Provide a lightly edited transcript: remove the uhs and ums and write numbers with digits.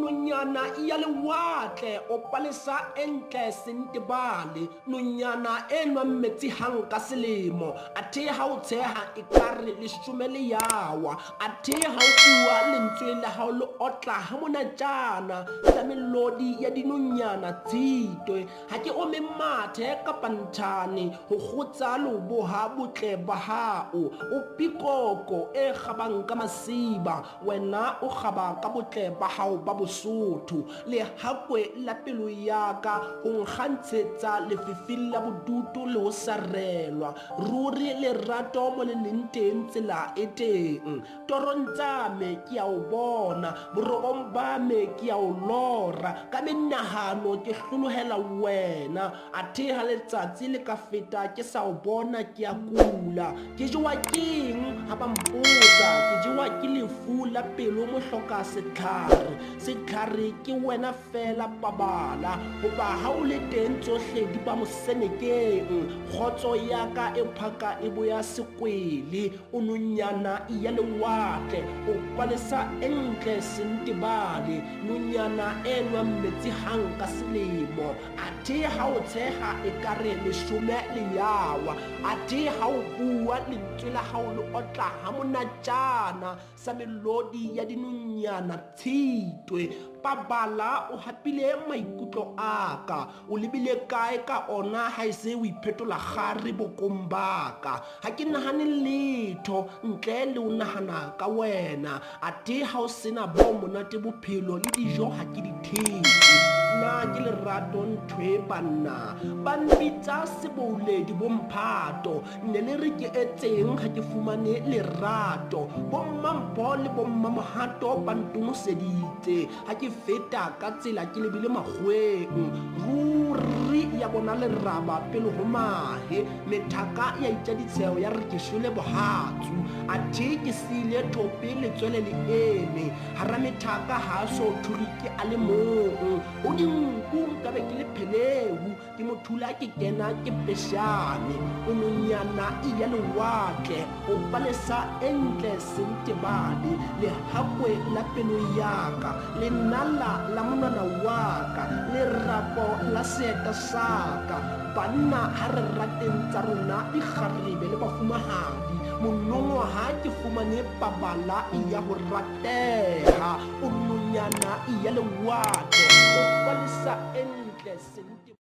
Nonyana ya lewatle, o palesa e ntle sentebale, nonyana e nwang metsi hang ka selemo. Athe ha o tsheha ekare leshome le yawa, athe ha o bua lentswe la hao le otla ha monatjana sa melodi ya dinonyana Tshitwe. Ha ke ome mathe kapa nthane ho kgotsa le ho boha botle ba hao. O pikoko e kgabang ka masiba, wena o kgaba ka botle ba hao ba Bosotho. Lehakwe la pelo ya ka ho nkgantshetsa lefifing la bodutu le ho sarelwa. Ruri lerato mo le leng teng tsela e teng. Torong tsa me ke a o bona, borokong ba me ke a o lora, ka menahano ke hlolohela wena. Athe ha letsatsi le ka feta ke sa o bona ke a kula. Ke jewa keng ha ba mpotsa? Ke jewa ke lefu la pelo mohloka setlhare. Setlhare ke wena fela pabala, hoba ha o le teng tsohle di ba mosenekeng. Kgotso ya ka e phaka e boya sekwele. O nonyana ya lewatle, o palesa e ntle sentebale, nonyana e nwang metsi hang ka selemo. Athe ha o tsheha ekare leshome le yawa, athe ha o bua lentswe la hao le otla ha monatjana sa melodi ya dinonyana Tshitwe. Pabala o hapile maikutlo a ka, o lebile kae ka ona ha e se o iphetola kgare bokong ba ka. Ha ke nahane letho ntle le ho nahana ka wena. Athe ha o sena bo monate bophelo le dijo ha ke di thetse. Na ke lerato ntho e banna? Ba mpitsa sebouledi bomphato. Ne le re ke etseng ha ke fumane lerato? Bommampho le bommamohato ba ntomoseditse ha ke feta ka tsela ke lebile makgoweng. Ruri ya bona leraba pele ho mahe, methaka ya itja ditsheho ya re ke shwele bohatsu. Athe ke siile thope letswele le eme hara methaka, ha a so thurike a le mong. Ho dinku nkabe ke le phelehu, ke mothula ke kena ke peshane. O nonyana ya lewatle, o palesa e ntle sentebale, lehakwe la pelo ya ka, lenala la monwana wa ka, lerapo la seeta sa ka. Banna ha re rateng tsa rona dikgarebe le bafumahadi, monongwaha ke fumane pabala ya ho rateha. O nonyana ya lewatle, o palesa e ntle sentebale.